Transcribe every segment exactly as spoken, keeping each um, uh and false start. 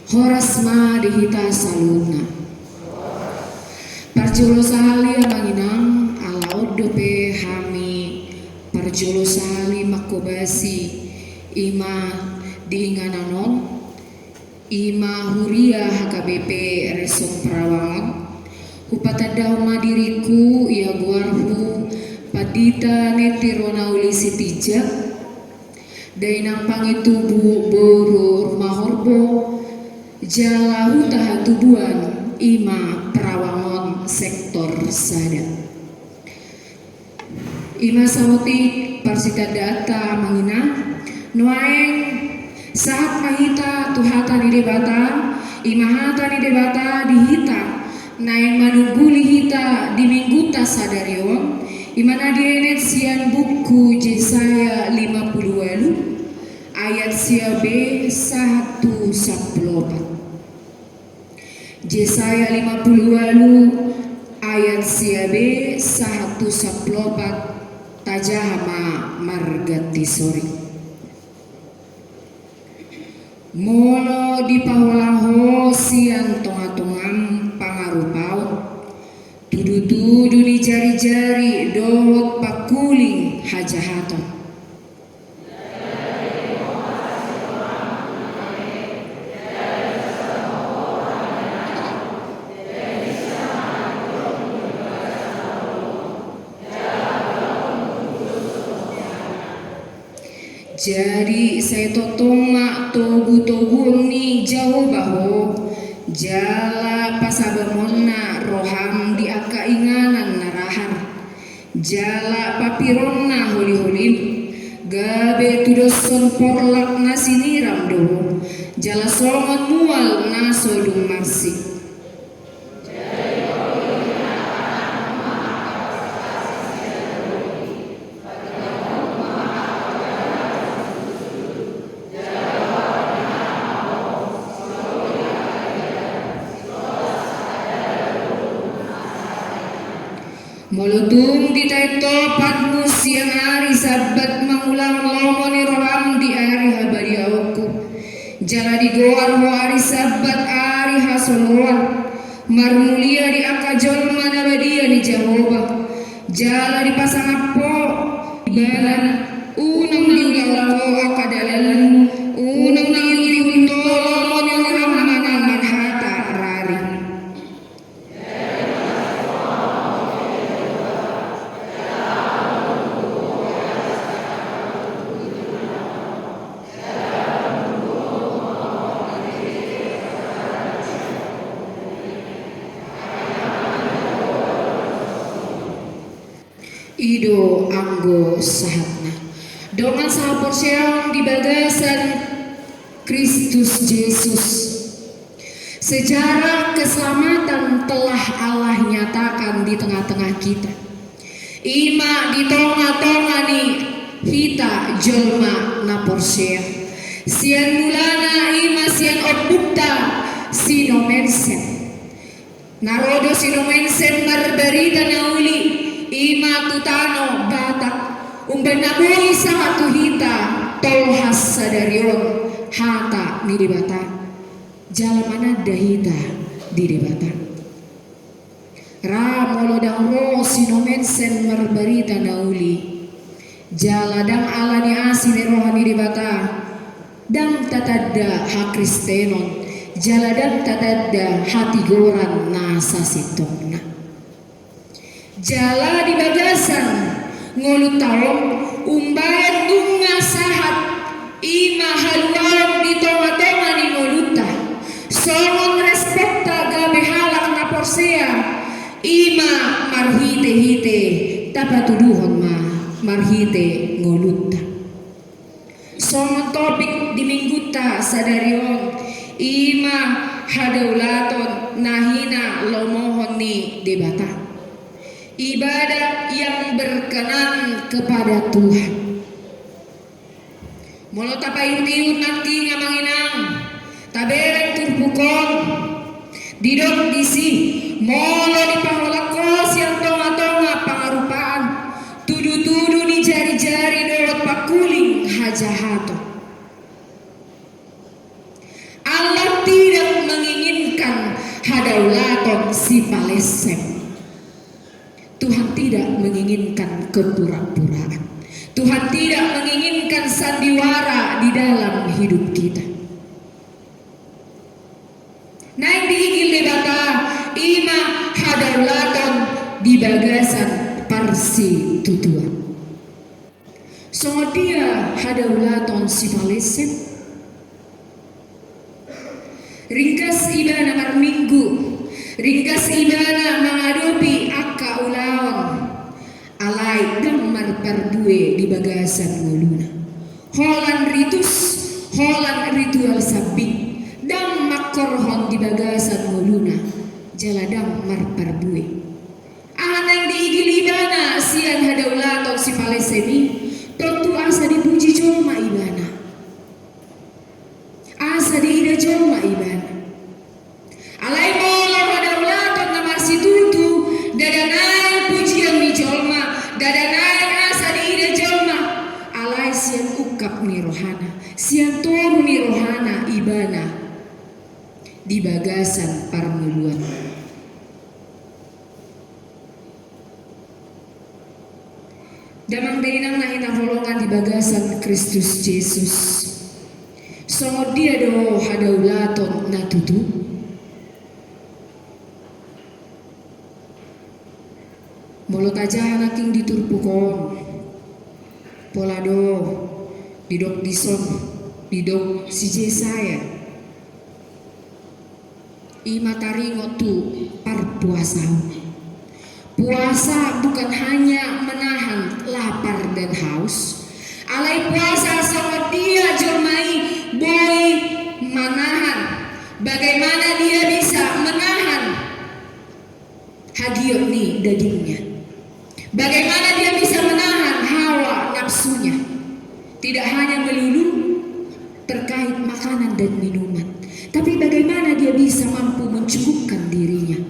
Horas ma di hita saluhutna. Parjolo sahali amang inang, ala on dope hami parjolo sahali manghobasi i ma di inganan on, i ma huria H K B P Resort Perawang on. Hupatandahon ma diringku, ia goarhu Pandita Netti Ronauli Sitinjak, dainang Pangitubu boru Rumahorbo, jala huta hatubuan i ma Perawang on sektor sada. I ma saotik parsitandaanta amang inang. Nuaeng sahat ma hita tu hata ni Debata, i ma hata ni Debata di hita, naeng manungguli hita di Minggunta sadari on, i ma na dienet sian buku Jesaya lima pulu ualu, ayat sia B sahat tu sampulu opat. Jesaya lima pulu ualu ayat sia B sahat tu sampulu opat. Tajaha ma marganti sori. Molo dipaholang ho sian tongatongam pangarupaon, tudutudu ni jarijari dohot pangkuling hajahaton. Jadi sai tongtong ma togutoguon ni Jahowa ho, jala pasabamonna roham di angka inganan na rahar. Jala papironna holiholim, gabe tudoshon porlak na siniram do ho, jala songon mual na so dung marsik. Molo tung ditaento patmu sian ari Sabbat mangulahon lomo ni roham di ari habadiaonku, jala digoar ho ari Sabbat ari hasoloan, marmulia di angka jolma na badia ni Jahowa, jala dipasangap ho ibana, unang diulahon ho angka dalanmu, unang diulahon ho lomo ni roham manang marhata rari. I do anggo sahatna. Dongan sahaporseaon di bagasan Kristus Jesus. Sejarah keselamatan telah Allah nyatakan di tengah-tengah kita. I ma di tongatonga ni hita jolma na porsea. Sian mulana i ma sian ompunta si Nommensen. Na ro do si Nommensen marbarita na uli i ma tu tano Batak, umbahen na boi sahat tu hita tolhas sadari on hata ni Debata. Jala mananda hita di Debata. Ra molo ndang ro si Nommensen marbarita na uli, jala ndang ala ni asi ni roha ni Debata, ndang tatanda hakristenon, jala ndang tatanda hatigoran na sasintongna. Jala di bagasan ngolunta on, umbahen nunga sahat i ma haluaon di tongatonga ni ngolunta. Songon responta gabe halak na porsea, i ma marhitehite tapatuduhon ma marhite ngolunta. Songon topik di Minggunta sadari on, i ma hadaulaton na hinalomohon ni Debata. Ibadah yang berkenan kepada Tuhan. Molo tapaihutihut nangkin amang inang, tabereng turpuk on, didok disi, molo dipaholang ho sian tongatonga pangarupaan, tudutudu ni jarijari dohot pangkuling hajahaton. Allah tidak sipalessem. Tuhan tidak menginginkan kepura-puraan. Tuhan tidak menginginkan sandiwara di dalam hidup kita. Naeng diigil Debata i ma hadaulaton di bagasan parsitutuan. Songon dia hadaulaton sipalessem? Ringgas ibana marminggu, ringgas ibana mangadopi angka ulaon, alai ndang marparbue di bagasan ngoluna. Holan ritus, holan ritual sambing, ndang mangkorhon di bagasan ngoluna, jala ndang marparbue. Aha naeng diigil ibana sian hadaulaton sipalessem i? Tontu asa dipuji jolma ibana, asa diida jolma ibana. Alai molo hadaulaton na marsitutu, ndada naeng pujian ni jolma, ndada naeng asa diida jolma, alai sian ungkap ni rohana, sian toru ni rohana ibana di bagasan parngoluan. Damang dainang na hinaholongan di bagasan Kristus Jesus, songon dia do hadaulaton na tutu? Molo tajaha nangkin di turpuk on, pola do didok dison, didok si Jesaya. I ma taringot tu parpuasaon. Puasa bukan hanya menahan lapar dan haus. Alai puasa songon dia jolma i boi manahan. Bagaimana dia bisa menahan hagiot ni dagingnya? Bagaimana dia bisa menahan hawa nafsunya? Tidak hanya melulu terkait makanan dan minuman, tapi bagaimana dia bisa mampu mencukupkan dirinya?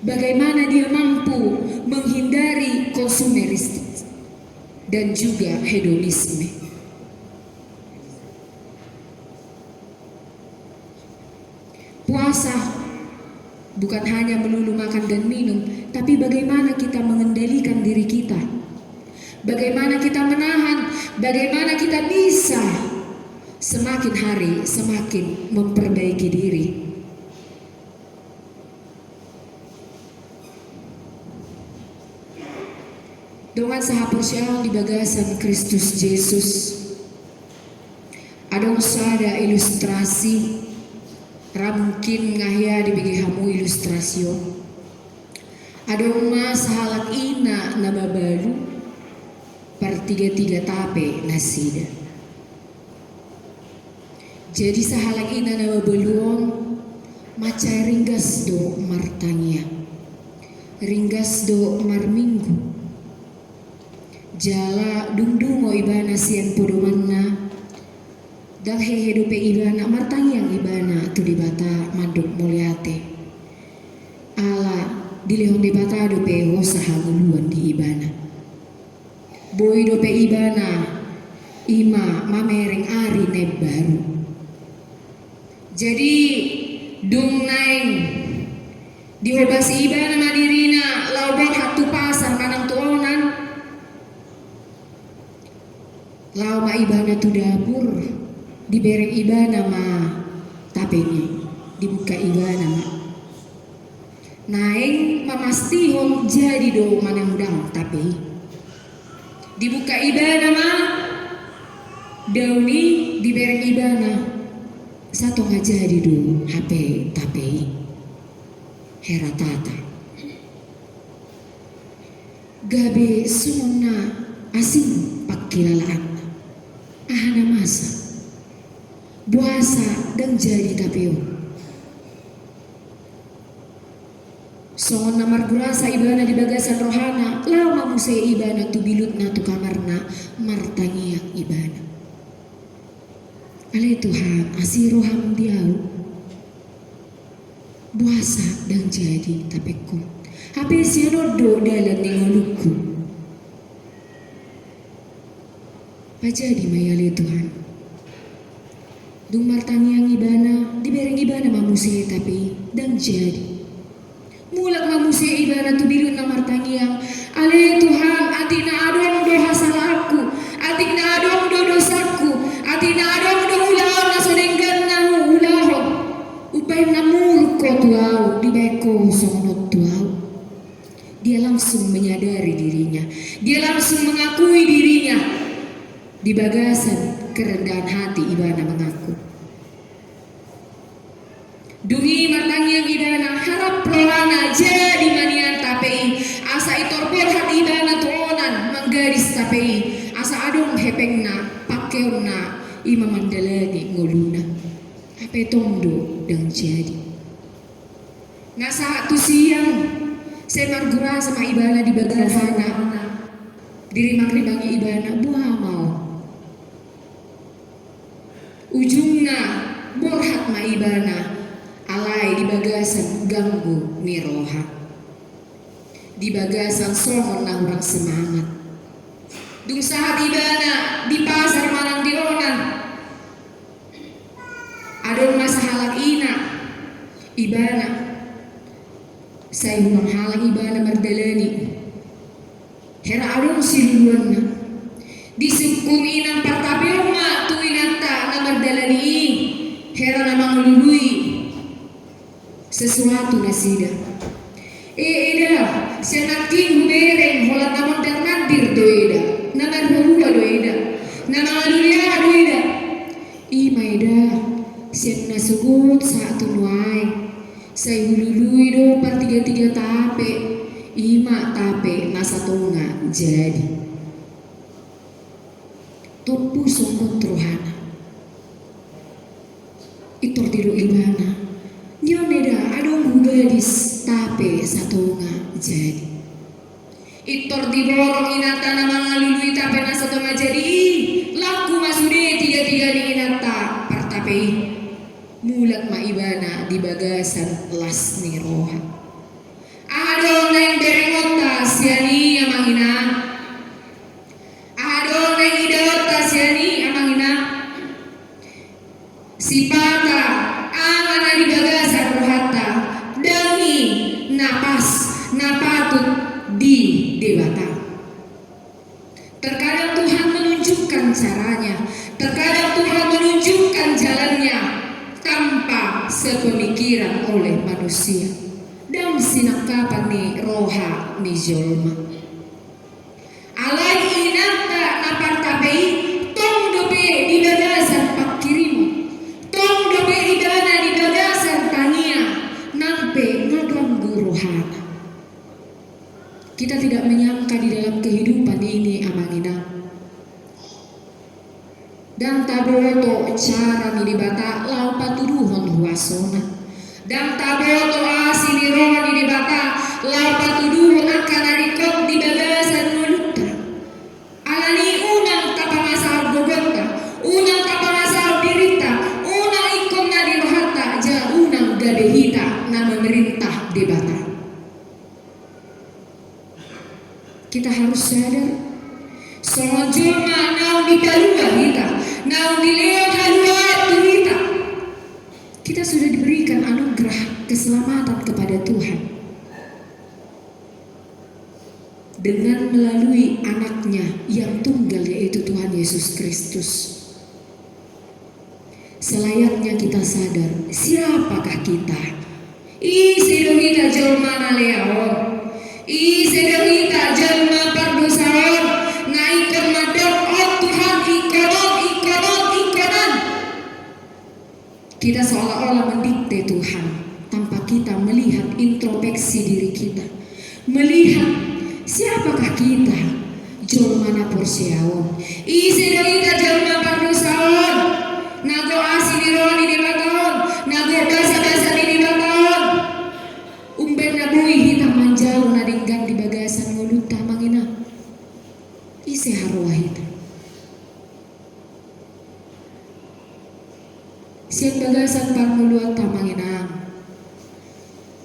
Bagaimana dia mampu menghindari konsumeristik dan juga hedonisme? Puasa bukan hanya melulu makan dan minum, tapi bagaimana kita mengendalikan diri kita. Bagaimana kita menahan, bagaimana kita bisa semakin hari semakin memperbaiki diri. Dongan sahaporseaon di bagasan Kristus Jesus. Adong sada ilustrasi, ra mungkin nga hea dibege hamu ilustrasi on. Adong ma sahalak ina na mabalu, partiga-tiga tape nasida. Jadi sahalak ina na mabalu on mansai ringgas do martangiang, ringgas do marminggu. Jala dung dungo ibana sian podomanna, ndang hehe dope ibana martangiang ibana tu Debata mandok mauliate. Ala dilehon Debata dope hosa hangoluan di ibana. Boi dope ibana i ma mamereng ari na imbaru. Jadi dung naeng dihobasi ibana ma dirina laho borhat tu pasar manang tu onan, laho ma ibana tu dapur, dibereng ibana ma tapena i, dibuka ibana ma. Naeng mamastihon jadi do manang ndang tape i. Dibuka ibana ma daun i, dibereng ibana, satonga jadi do hape tape i. Heratata. Gabe songon na asing pangkilalaanna. Aha na masa? Boasa ndang jadi tape on? Songon na margurasa ibana di bagasan rohana, laho ma muse ibana tu bilutna tu kamarna, martangiang ibana. Ale Tuhan, asi roham di ahu. Boasa ndang jadi tapengku? Hape sian on do dalan ni ngolungku. Pajadi ma i ale Tuhan. Dung martangiang ibana, dibereng ibana ma muse tape i, ndang jadi. tu bilut na martangiang. Ale Tuhan, atik na adong do hasalaanku, atik na adong do dosaku, atik na adong do ulaon na so denggan na huulahon. Umbahen na muruk Ho tu ahu, dibahen Ho songon on tu ahu. Dia langsung menyadari dirinya. Dia langsung mengakui dirinya. Di bagasan kerendahan hati ibana mengaku. Dung i martangiang ibana, harap rohana jadi ma nian tape i, asa intor borhat ibana tu onan manggadis tape i, asa adong hepengna, pangkeonna, i ma mandalani ngoluna. Hape tong do ndang jadi. Nga sahat tu siang, sai margurasa ma ibana di bagasan rohana. Dirimangrimangi ibana, boha ma on. Ujungna borhat ma ibana, alai di bagasan ganggu ni roha. Di bagasan songon na hurang semangat. Dung sahat ibana di pasar manang di onan, adong ma sahalak ina, ibana. Sai hurang halang ibana mardalani. Hera adong siluluanna. Disungkun inang partapeon ma tu inanta na mardalani i. Hera na mangalului sesuatu nasida. E eda, sian nangkin hubereng holan na mondar-mandir do eda, na marhua-hua do eda, na mangalului aha do eda. I ma eda, sian na sogot sahat tu nuaeng, sai hulului do partiga-tiga tape, i ma tape na satonga jadi. Tompu songgot rohana. Intor didok ibana, nion eda adong hugadis tape satonga jadi. Intor diborong inanta na mangalului tape na satonga jadi i, laku ma sude tiga-tiga ni inanta partape i. Mulak ma ibana di bagasan las ni roha. Aha do naeng berengonta sian i amang inang? Aha do naeng idaonta sian i amang inang? Sipata aha na di bagasan rohanta, ndang i na pas, na patut di Debata. Terkadang Tuhan menunjukkan caranya, terkadang Tuhan menunjukkan jalannya tanpa sepemikiran oleh manusia. Ndang sinangkapan ni roha ni jolma. Alai inanta na partape i, tong dope di bagasan pangkirimon, tong dope ibana di bagasan tangiang, nang pe nga ganggu rohana. Kita tidak menyangka di dalam kehidupan ini, amang inang. Ndang taboto cara ni Debata laho patuduhon huasona. Ndang taboto asi ni roha ni Debata laho patuduhon angka na ringkot di bagasan ngolunta. Alani i unang tapangasahon gogonta, unang tapangasahon dirinta, unang ingkon na di rohanta, jala unang gabe hita na memerintah Debata. Kita harus sadar, songon jolma naung dipalua hita, naung dilehon haluaon tu hita, kita sudah diberikan anugerah keselamatan kepada Tuhan dengan melalui Anaknya yang tunggal, yaitu Tuhan Yesus Kristus. Selayaknya kita sadar, siapakah kita? Ise do hita jolma na lea on? Ise do hita jolma pardosa on? Na ingkon mandok, on Tuhan, ingkon on, ingkon on, ingkon on. Kita seolah-olah mendikte Tuhan tanpa kita melihat introspeksi diri kita. Melihat siapakah kita, jolma na porsea on. Ise do hita jolma pardosa on, na gok asi ni roha ni Debata on, na gok basabasa ni Debata on. Umbahen na boi hita manjalo na denggan di bagasan ngolunta, amang inang. Ise haroa hita? Sian bagasan parngoluanta, amang inang,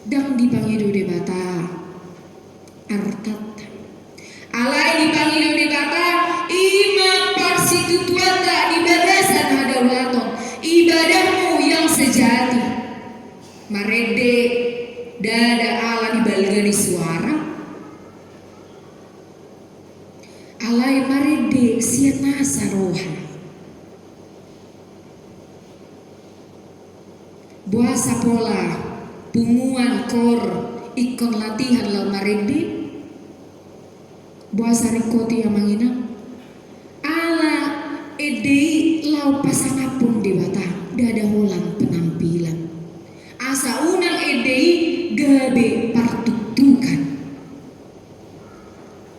ndang dipangido Debata artanta. Alai dipangido Debata, i ma parsitutuanta di bagasan hadaulaton, ibadahmu yang sejati. Marende ndada ala di balga ni suara, Boasa pola punguan koor ingkon latihan laho marende? Boasa ringkot i, amang inang? Ala ende i laho pasangaphon Debata, ndada holan penampilan. Asa unang ende i gabe partuktukan.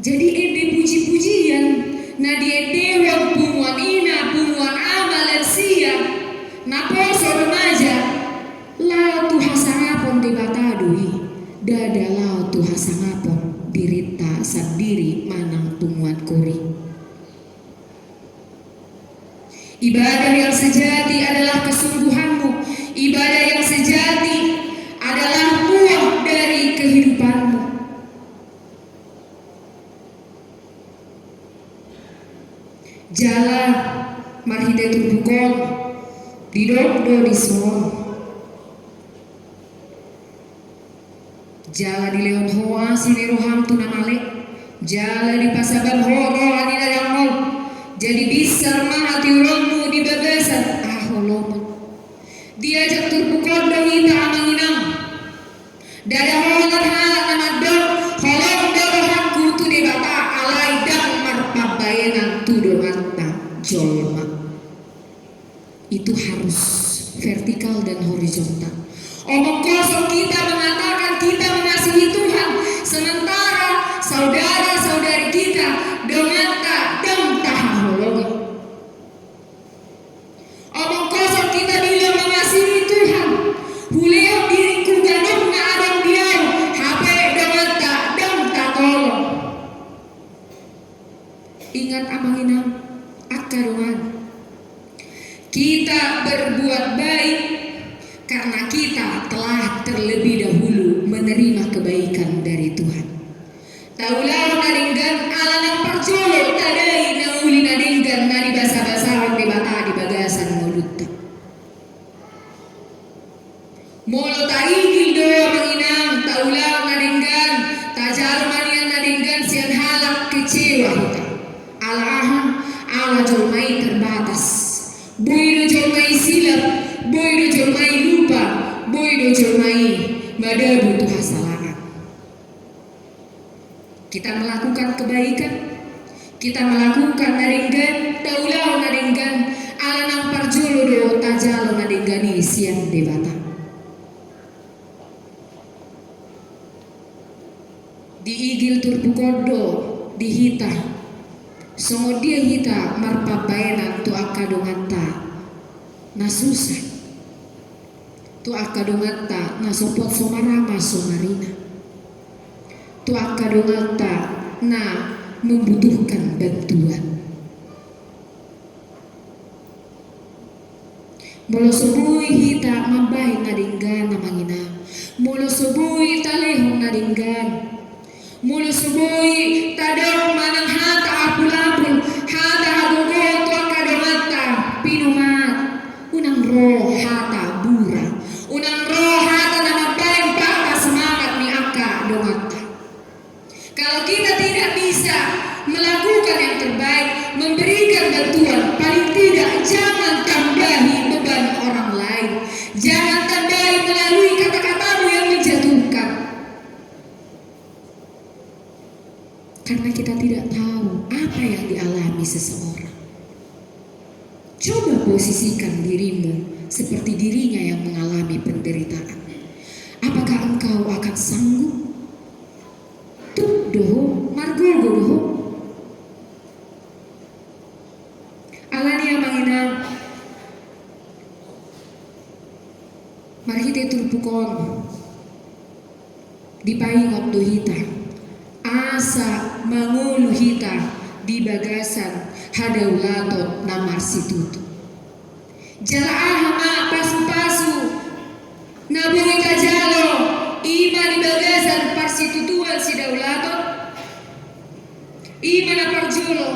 Jadi ende puji-pujian na diendehon punguan ina, punguan ama, lansia, naposo, remaja, laho tu hasangapon Debata do i, ndada laho tu hasangapon dirinta sandiri manang punguan koor i. Ibadah yang sejati adalah kesungguhanmu. Ibadah yang sejati adalah buah dari kehidupanmu. Jala marhite turpuk on didok do dison. Jala dilehon ho asi ni roham tu na male, jala dipasabam ho roha ni na dangol. Jadi binsar ma hatiuronmu di bagasan haholomon. Diajak turpuk on do hita, amang inang. Ndada holan halak na mandok, holong do rohangku tu Debata, alai ndang marpambahenan tu donganta jolma. Itu harus vertikal dan horizontal. Omong kosong kita mengatakan kita mengasihi Tuhan, sementara saudara-saudari kita, donganta, ndang tahaholongi. Omong kosong kita bilang mengasihi Tuhan, hulehon diringku ganup na adong di ahu, hape donganta ndang tatolong. Ingat, amang inang, angka dongan. Kita berbuat baik karena kita telah terlebih dahulu menerima kebaikan dari Tuhan. Taulahon na denggan ala nang parjolo tadai na uli na denggan na nibasabasahon Debata di bagasan ngolunta. Molo taigil do, amang inang, taulahon na denggan, tajalo ma nian na denggan sian halak, kecewa hita. Ala aha? Ala jolma i terbatas. Boi do jolma i silap, boi do jolma i lupa, boi do jolma i madabu tu hasalahan. Kita melakukan kebaikan, kita melakukan na denggan, taulahon na denggan, ala nang parjolo do tajalo na denggan i sian Debata. Diigil turpuk on do di hita, songon dia hita marpambahenan tu angka donganta na susah. Tu angka donganta na so pot so marama so marina. Tu angka donganta na membutuhkan bantuan. Molo so boi hita mambahen na denggan, amang inang. Molo so boi talehon na denggan. Molo so boi tadok manang hata apul-apul, hata hagogoon tu angka donganta, pinomar, unang ro hata bura, unang ro hata na mambahen patah semangat ni angka donganta. Kalau kita tidak bisa melakukan yang terbaik, memberikan bantuan, paling tidak jangan tambahi beban orang lain. Jangan tambahi melalui kata-katamu yang menjatuhkan. Karena kita tidak tahu apa yang dialami seseorang. Coba posisikan dirimu seperti dirinya yang mengalami penderitaan. Apakah engkau akan sanggup? Tuk do ho, margogo do ho. Alani, amang inang, marhite turpuk on dipaingot do hita asa mangolu hita di bagasan hadaulaton na marsitutu. Jala aha ma pasu-pasu na boi tajalo, i ma di bagasan parsitutuan sidaulaton? I ma na parjolo.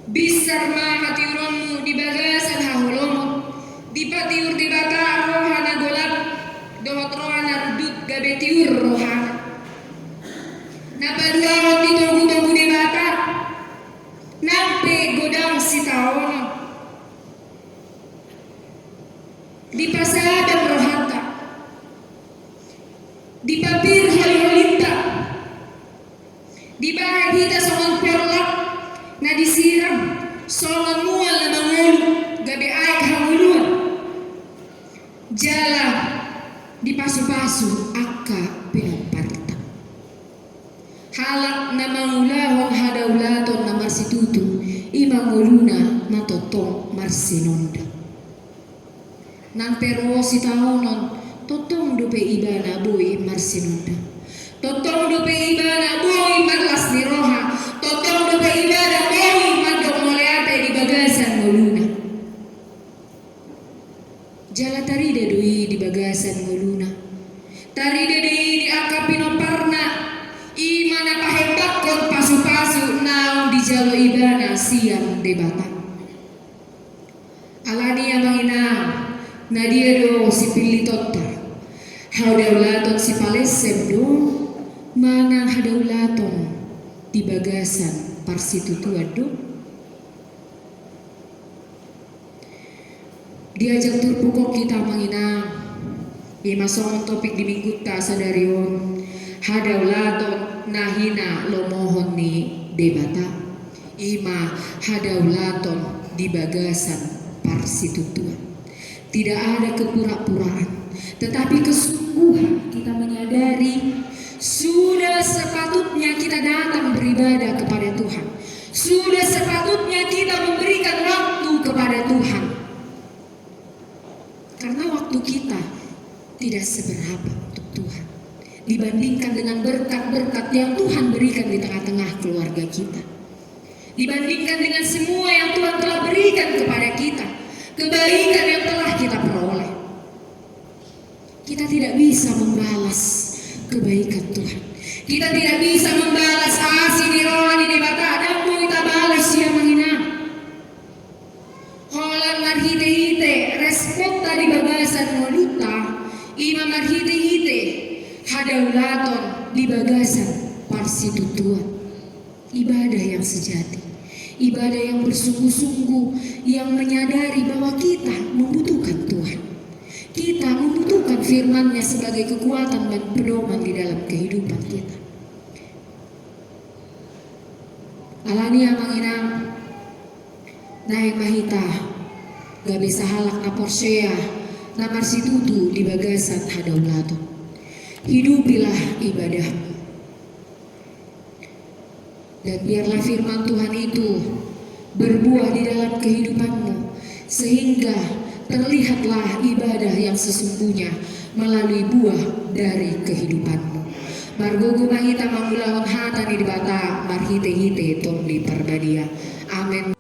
Binsar ma hatiuronmu di bagasan haholomon. Dipatiur Debata roha na golap dohot roha na rundut, gabe tiur rohana. Na paduahon, ditogutogu Debata nang pe godang sitaonon. Dipa Jala dipasupasu angka pinomparta. Halak na mangulahon hadaulaton na marsitutu, i ma ngoluna na tongtong marsinonda. Nang pe ro sitaonon, tongtong dope ibana boi marsinonda. Tongtong dope ibana boi marlas ni roha. Tongtong dope ibana boi mandok mauliate di bagasan ngoluna. Jala tarida do i di bagasan ngoluna. Tarida do i di angka pinomparna. I ma na pahebakkon pasupasu naung dijalo ibana sian Debata. Alani i, amang inang, na dia do sipillitonta? Hadaulaton sipalessem do manang hadaulaton di bagasan parsitutuan do? Diajak turpuk on hita, amang inang. I ma songon topik di minggunta sadari on, hadaulaton na hinalomohon ni Debata. I ma hadaulaton di bagasan parsitutuan. Tidak ada kepura-puraan, tetapi kesungguhan kita menyadari sudah sepatutnya kita datang beribadah kepada Tuhan. Sudah sepatutnya kita memberikan waktu kepada Tuhan. Karena waktu kita tidak seberapa untuk Tuhan dibandingkan dengan berkat-berkat yang Tuhan berikan di tengah-tengah keluarga kita, dibandingkan dengan semua yang Tuhan telah berikan kepada kita, kebaikan yang telah kita peroleh. Kita tidak bisa membalas kebaikan Tuhan. Kita tidak bisa membalas asi ni roha ni Debata. Ndang boi tabalos i, amang inang. Holan marhite-hite responta di bagasan ngolunta, i ma marhite-hite hadaulaton di bagasan parsitutuan. Ibadah yang sejati, ibadah yang bersungguh-sungguh, yang menyadari bahwa kita membutuhkan Tuhan. Kita membutuhkan firman-Nya sebagai kekuatan dan pedoman di dalam kehidupan kita. Alani i, amang inang, naeng ma hita gabe sahalak na porsea, na marsitutu di bagasan hadaulaton. Hidupilah ibadahmu. Dan biarlah firman Tuhan itu berbuah di dalam kehidupanmu, sehingga terlihatlah ibadah yang sesungguhnya melalui buah dari kehidupanmu. Margogo ma hita mangulahon hata ni Debata marhite-hite Tondi Parbadia. Amen.